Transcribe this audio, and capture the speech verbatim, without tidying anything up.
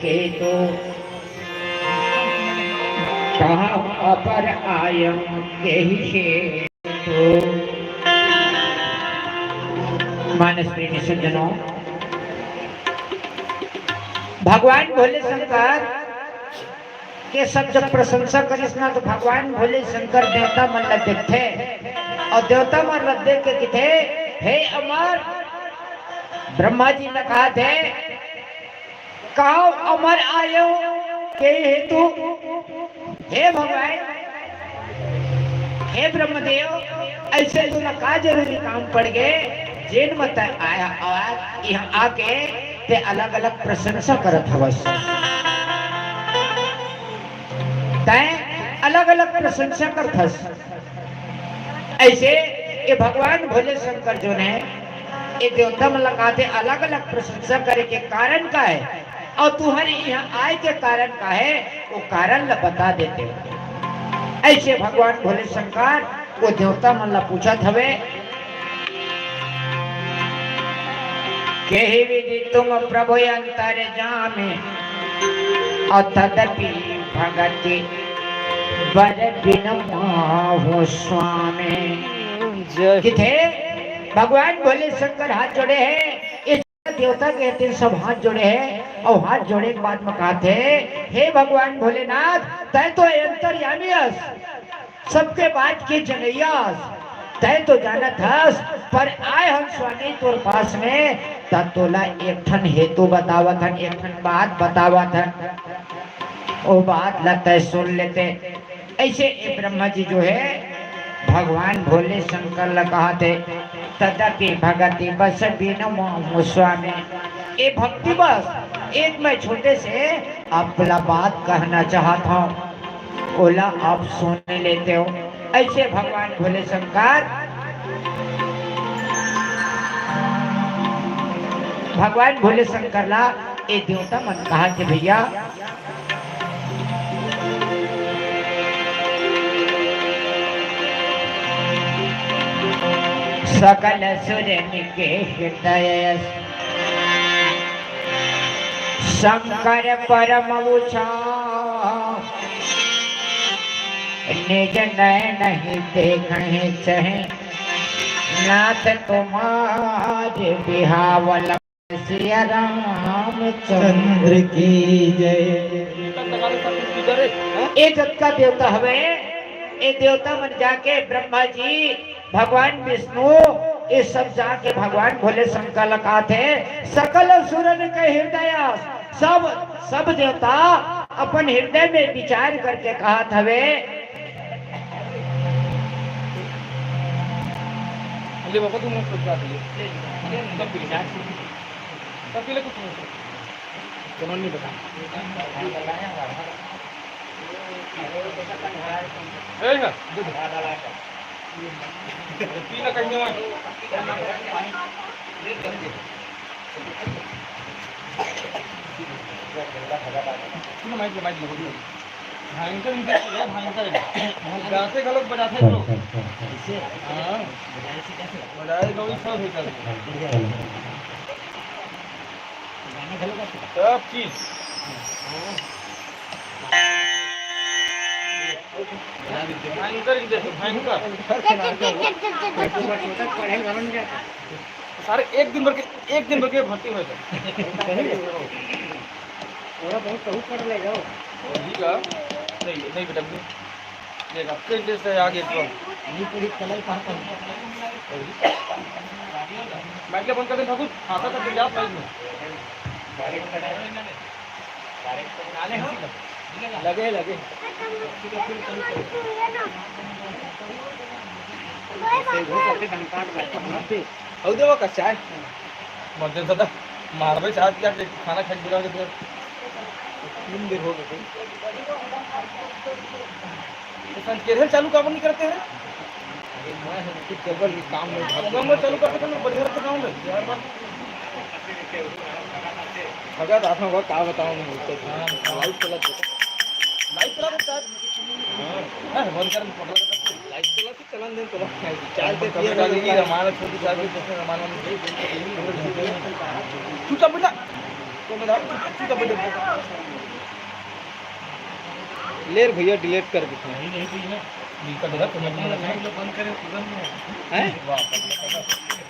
के तो कहाँ अपर आयम केहि से तो। मानस प्रेमी सज्जनों, भगवान भोले शंकर के सब जब प्रशंसा करिस ना, तो भगवान भोले शंकर देवता मन ला देखथे, अउ देवता मन ला देख के कथे, "हे अमर," ब्रह्मा जी ला कहथे, "कहाँ अमर आयो केहि से तो?" हे भगवान, हे ब्रह्मदेव, अइसे तोला का जरूरी काम पड़ गे, जेन म तैं आया, अउ इहाँ आके तैं अलग-अलग प्रशंसा करत हवस। तैं अलग-अलग प्रशंसा करत हस। अइसे ये भगवान भोले शंकर जोन हे, ये देवता मन ला कहथे, अलग-अलग प्रशंसा करे के कारण का हे? अउ तुँहर इहाँ आय के कारण का हे, वो कारण ला बता देते हो। अइसे भगवान भोले शंकर वो देवता मन ला पूछत हवे, "केहि विधि तुम प्रभु अंतर्यामी, अउ तदपि भगति बर बिनु माहु स्वामी।" जय। कथे भगवान भोले शंकर हाथ जोड़े हे, ये देवता के तीन सब हाथ जोड़े हे, अउ हाथ जोड़े के बाद म कहथे, "हे भगवान भोलेनाथ, तैं तो अंतर्यामी अस, सबके बात के जनइया अस, तैं तो जानत हस, पर आय हन स्वामी तोर पास में, त तोला एक ठन हेतु बतावत हन, एक ठन बात बतावत हन, वो बात ला तैं सुन लेते।" अइसे ये ब्रह्मा जी जो हे, भगवान भोले शंकर ला कहथे, "तदपि भगति बस बिनु माहु स्वामी।" ये भक्ति बस एक मैं छोटे से आप ला बात कहना चाहत हँव, ओला आप सुन लेते हो। अइसे भगवान भोले शंकर, भगवान भोले शंकर ला ये देवता मन कहथे, भैया, सकल सुरन के हृदय शंकर परम उछाह, निज नयन ही देखहि चहे नाथ तुम्हार बिहावल। सिया रामचंद्र की जय। ये जग का देवता हवे, ये देवता मन जाके ब्रह्मा जी, भगवान विष्णु, ये सब जाके भगवान भोले शंकर ला कहथे, सकल सुरन के हृदय, सब, सब देवता अपन हृदय में विचार करके कहत हवे। ले बाबा, तू मुंह पे बात ले। तब पी ले। तब पी ले कुछ नहीं। चलो नहीं बता। ए ना, दूध। पी ना कहीं वहाँ। पी ना, माइक ले, माइक ले, बोल। भयंकर इंटरेस्ट है, भयंकर है। गाते गलत बजाते हैं लोग। हाँ। बजाए तो ही सब होता है। सब चीज। भयंकर इंटरेस्ट, भयंकर। सारे एक दिन भर के, एक दिन भर के भर्ती हुए थे। थोड़ा बहुत सहूर पड़ ले जाओ। अभी का? नहीं, नहीं बेटा, नहीं। देख, अब तो इंटरेस्ट है आगे तो। ये पूरी कलर कहाँ पर? माइक ले बंद कर दे ठाकुर, खाता तक ले आप माइक में। लगे, लगे। अउ देवा का चाय? मत दे दादा, मारबे चाहत यार, देख, खाना खाके बिना के तो तीन दिन हो गए। तो संस्केर चालू काबर नहीं करते हैं? अरे, मैं कुछ गड़बड़ काम में, काम में चालू करते हैं, बढ़िया रहते काम में। यार, बात। भगत आत्मा को का बताऊं मैं, उसको। हाँ। लाइट चला दे। लाइट चला दे, सर। हाँ, बंद कर, पकड़। लाइट चला दे। चलन दे तो चाय दे, पिए वाले चाय। रमाना छोटी चाय दे, जैसे रमाना में। चुपचाप बेटा। ले रे भैया, डिलीट कर देते हैं। नहीं, नहीं, नहीं, नहीं, नहीं, बंद करें, तुरंत में। हैं? वाह, बंद करें।